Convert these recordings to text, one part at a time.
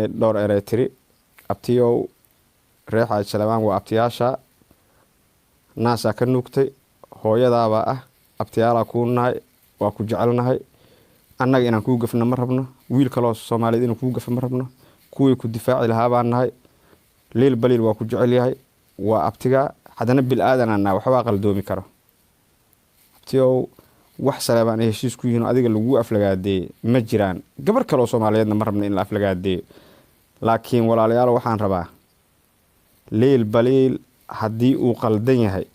Dhowr erey tiri. Abtiyow, reer Xaaji Salebaan waa abtiyaasha, naasaa ka nuugtay, hooyadaabaa ah, abtiyaalaa kuu nahay, waa ku jecelnahay. Annaga inaan kuu gafno ma rabno, wiil kaloo Soomaaliyeed inuu kuu gafo ma rabno. Kuwii ku difaaci lahaa baan nahay. Liil Baliil waa ku jecel yahay, waa abtigaa. Haddana bil aadanaa nahay, waxbaa qaldoomi karo. Abtiyow, wax Saleebaan ay heshiis ku yihiin oo adiga laguu aflagaadeeyey ma jiraan. Gabar kaloo Soomaaliyeedna ma rabno in la aflagaadeeyo. Laakiin walaalayaal, waxaan rabaa, Liil Baliil haddii uu qaldan yahay,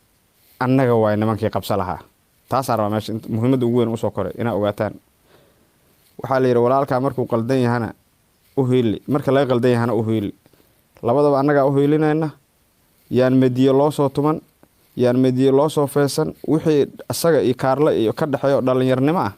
annaga waay nimankii qabsa lahaa. Taasaan rabaa meesha muhiimadda ugu weyn usoo koray inaa ogaataan. Waxaa la yidhi, walaalkaa markuu qaldan yahana u hiili, marka laga qaldan yahana u hiili. Labadaba annagaa u hiilinayna. Yaan mediye loo soo tuman, yaan mediye loo soo feesan. Wixii isaga iyo Kaarle iyo ka dhexeeya oo dhallinyarnimo ah,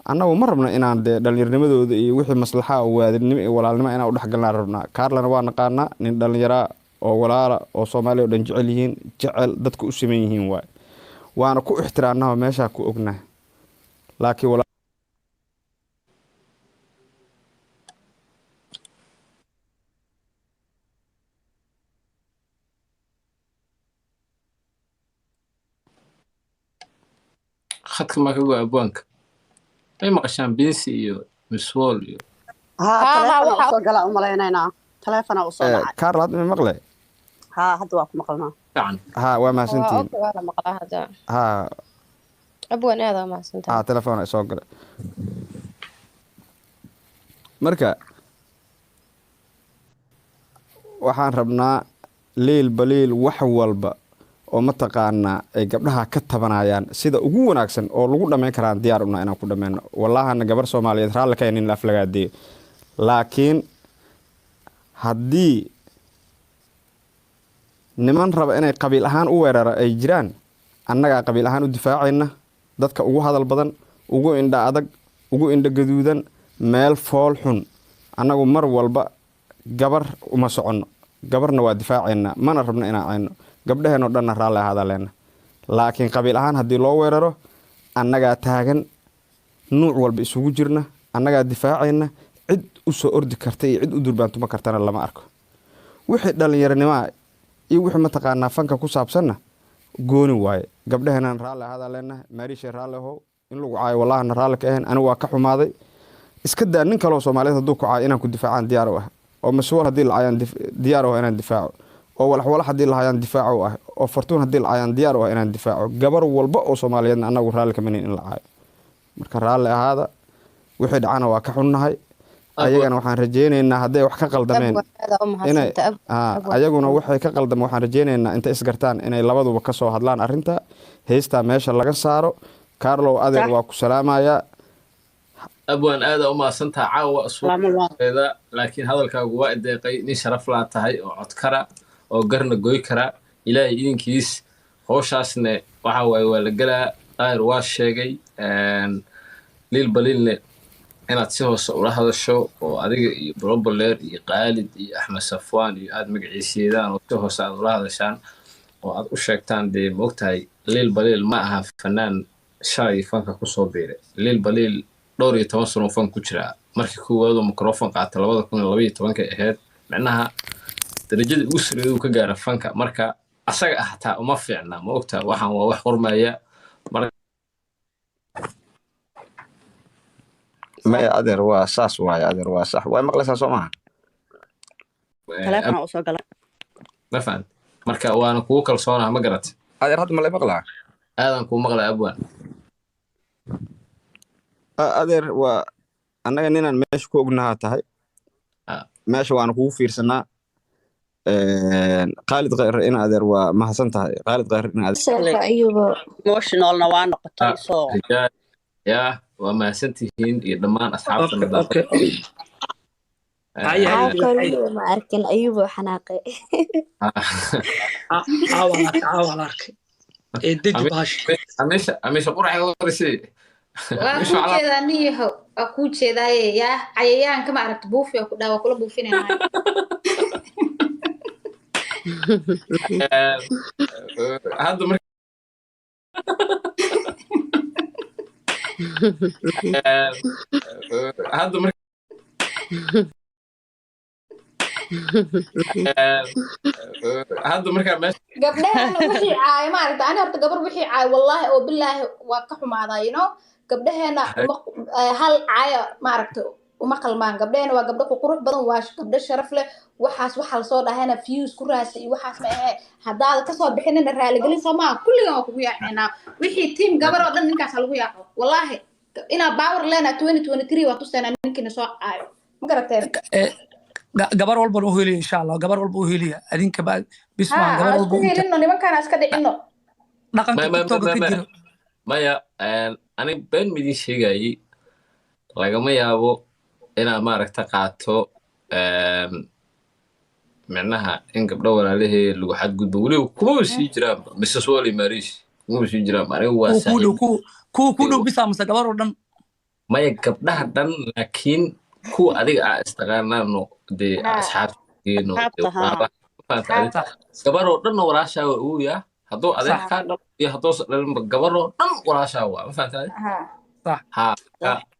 annagu ma rabno inaan dee dhallinyarnimadooda iyo wixii maslaxa oo waadinimo iyo walaalnimo inaan u dhexgalnaan rabnaa. Kaarlana waa naqaanaa, nin dhallinyaraa oo walaala oo Soomaaliya oo dhan jecel yihiin, jecel dadka u siman yihiin waay, waana ku ixtiraamnaa oo meeshaa ku ognahay. Laakiin Khadka maa ka go'a abwaanka? May maqashaan Binsi iyo Miswool iyo Haa. Haa, haa. Taleefona Waxa usoo galaa, umalaynaynaa taleefona usoo dhacay. Kaarla, hadda ma maqle? Haa, hadda waa ku maqalnaa. Fiican. Haa, waa waa mahadsantihiin. Okay, waa la maqlaa hadda. Haa. Abwan, aad waa mahadsantahay. Haa, telefoon ay soo galay. Marka waxaan rabnaa Liil Baliil wax walba oo mataqaanaa ay gabdhaha ka tabanayaan, sida ugu wanaagsan oo lagu dhammayn karaan diyaar una inaan ku dhammayno. Wallahana gabar Soomaaliyeed raalli ka in la aflagaadeeyo. Laakiin haddii niman raba inay qabiil ahaan u weerara ay jiraan, annagaa qabiil ahaan u difaacayna. Dadka ugu hadal badan, ugu indha adag, ugu indha gaduudan, meel fool xun annagu mar walba gabar uma soconno. Gabarna waa difaacaynaa, mana rabno inaan cayno. Gabdhaheenoo dhanna raalli ahaada leena. Laakiin qabiil ahaan haddii loo weeraro, annagaa taagan, nuuc walba isugu jirna, annagaa difaacayna. Cid u soo ordi karta iyo cid u durbaantuma kartana lama arko. Wixii dhallinyaronimaa iyo wixii mataqaanaa fanka ku saabsanna gooni waaye. Gabdhaheenaan raalli ahaada leenahay. Maariisha, raalli ahow. In lagu caayo wallahana raalli ka ahayn. Anigu waa ka xumaaday. Iska daa nin kaloo Soomaaliyeed, hadduu ku caayo inaan ku difaacaan diyaar u ah, oo Masuul haddii la caayaan diyaar u ah inaan difaaco, oo Walaxwalax haddii la hayaan difaaco u ah, oo Fartuun haddii la caayaan diyaar u ah inaan difaaco. Gabar walba oo Soomaaliyeedna annagu raalli kamanin in la caayo. Marka raalli ahaada, wixii dhacana waa ka xunnahay. Ayagana waxaan rajaynaynaa hadday wax ka qaldameen Abwan, aad waa inay mahadsantahay. Abwan. Ayaguna waxay ka qaldameen waxaan rajaynaynaa intay isgartaan inay labaduba ka soo hadlaan arrinta heystaa meesha laga saaro. Carlow, adeer, Sax. waa ku salaamayaa. Abwaan, aada u mahadsantaha. Caawa Salaamu isueeda, laakiin hadalkaagu waa ideeqay. Nin sharaf laa tahay oo cod kara oo garna goy kara. Ilaahay idinkiis howshaasne waxa waaye waa la gelaa. Daahir waa sheegay Liil Baliilne inaad si hoose ula hadasho oo adiga iyo Broboler iyo Qaalid iyo Axmed Safwaan iyo aad magaciisiidaan oo si hoose aad ula hadashaan oo aad u sheegtaan. Dee maogtahay, Liil Baliil ma aha fanaan shalay fanka kusoo biiray. Liil Baliil dhowr iyo toban sano fan ku jiraa. Markii koowaad oo microphone qaata 2012-kay ahayd. Micnaha darajada ugu sarreeyay uu ka gaara fanka. Marka asaga ah xataa uma fiicna, ma ogtahay? Waxaan waa wax qormaya marka. Maya adeer, waa saas waaye adeer, waa sax. Waa maqlaysaa soo maaha? Taleefona usoo galay. Ma fahant? Marka waana kugu kalsoonaha, ma garat? Adeer, hadda ma lay maqlaa? Aadan kuu maqlay, abwaan. Adeer, waa annaga ninaan meesha ku ognahaa tahay. Meesha waana kugu fiirsanaa. Khaalid Khayre, in adeer, waa mahadsan tahay. Khaalid Khayre, in adeer. Sharfa Ayubo. Emotionalna waa noqotay soo. Rijaal yaa, waa mahadsantihiin iyo dhammaan asxaabta. Okay. Nadaafada. Haye, haye. Caawa Haye. weliba ma arkin Ayubo xanaaqe. Caawa la arkay, caawa la arkay ee deji bahasha. Amisha, amisha quraxda warisay. Waa kuu jeedaa niyahow, waa kuu jeedaaye. Yaa cayayaanka ma aragta, buufi waa ku dhaa, waa kula buufinaynaay. Hadda marka hadda marka. Hadda markaa meesha Gabdhahana wixii caaya, maaragta, ani horta gabar wixii caaya, wallaahi oo bilaahi, waa ka xumaadaa. Gabdhaheena hal caaya, maaragta, uma qalmaan. Gabdhaheena waa gabdho qurux badan, waa gabdho sharaf leh. Waxaas waxaa lasoo dhahayna views ku raasa iyo waxaas ma ahe. Haddaada kasoo bixinina raaligelin soo maaha, kulligan waa kugu yaaceynaa. Wixii team gabar oo dhan ninkaas ha lagu yaaco. Wallaahi inaa power leena 2023 waa tuseynaa ninkiina soo caayo, ma garateen? Gabar walbana u heliya, insha Allah, gabar walba u heliya. Adinka ba bis ha maaha, gabar aan walba isku u helino, nimankaan iska dhicino. Dhaqanka Ma TikToka ka jiro. Maya, ani been midin sheegayay, lagama yaabo inaad, maaragta, qaato, micnaha in gabdho walaalahee lagu xadgudbo. Weliba kumaba sii jiraan Mrs Wally Maris, kumaba sii jiraan. Aniga waa Kuwa kuu dhow, saaxiib. Kuwa kuu dhow bisa mase gabar oo dhan? Maya, gabdhaha dhan, laakiin kuwa adiga aa istaqaanaano dee, asxaabtiino dee, Asxaabta, haa. walaalaha, fahamta adi? Sax. Gabaroo dhanna walaashaa waa uguyaa, hadduu Sax. adeerkaa dhalo iyo hadduusan dhalinba, gabaroo dhan walaashaa waa, ma fahamta adi? Ha. Sax. Haa,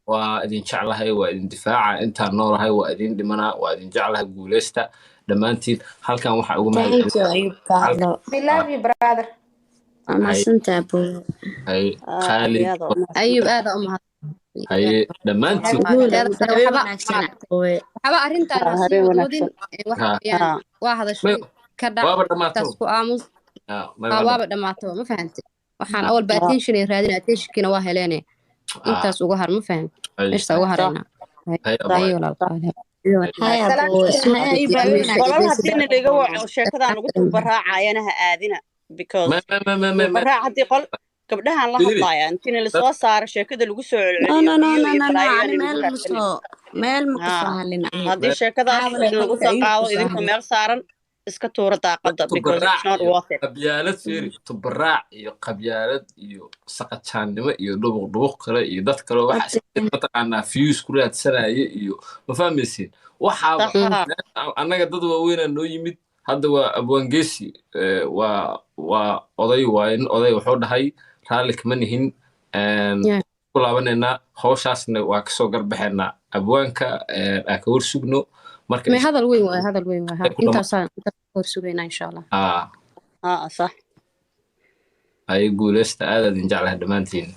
waa idin jeclahay, waa idin difaaca intaan noolahay, waa idin dhimanaa, waa idin jeclahay. Guuleysta dhammaantiin. Halkan waxaa uga Thank mahadcelin you, Ayub Kaalo. We love you, brother. Waa mahadsantahay, Abu. Hay Khaalid. Aad oo mahadsan. Ayub, aada u mahad. Haye dhammaantiin. Guul, Teeda kale habeen waxba wanaagsan, Abuwe. Waxba arrintan ha sii Habeen wadwadin. wanaagsan. Waxa weeyaan waa hadashay, ka dhac Waaba dhammaato. Taas ku aamus. May Haa, waa waaba dhammaato, ma fahantay? Waxaan awalba attention ay raadin, attentionkiina waa heleene. Intaas uga har, ma fahant? Meesha uga haraynaa. Hay. Haye walaalkaale. Hay, Abuwe. Hay, Ayub, habeen Qolal wanaagsan. haddii nalaga waco sheekadan lagu tuubaraacayana ha aadina, because ma ma ma ma ma ma tuubaraac haddii qol gabdhahan la Fiiri. hadlaaya intiina lasoo saaro sheekada lagu soo No, celceliyo no, no, biyo no, iyo no, no. balaayo Ani aan meel lagu ma raadsanin. soo, meel ma ku soo Haa. halin ani. Haddii sheekadaas Caawa in lagu qolka soo Ayub qaado ku soo idinkoo hadlay. meel saaran, iska tuura daaqada, because Tubaraac it's not iyo worth it. Qabyaalad, fiiri, tubaraac iyo qabyaalad iyo saqajaannimo iyo dhubuq dhubuq kale iyo dad kale, waxa mataqaanaa views ku raadsanaya iyo, ma fahmaysiin, waxaaba Sax, haa. Annaga dad waaweynaa noo yimid. Hadda waa abwaangeesi, waa oday, waa nin oday. Wuxuu dhahay raalli kama nihin. Ku laabanaynaa hawshaasna, waa kasoo garbaxaynaa abwaanka, aan ka warsugno marka. May, hadal weyn waay, hadal weyn waay. Ku dhama- Intaasaan intaas ka hor sugaynaa, insha Allah. Haa. Haa, sax. Ay guuleysta, aad idin jeclahay dhammaantiin.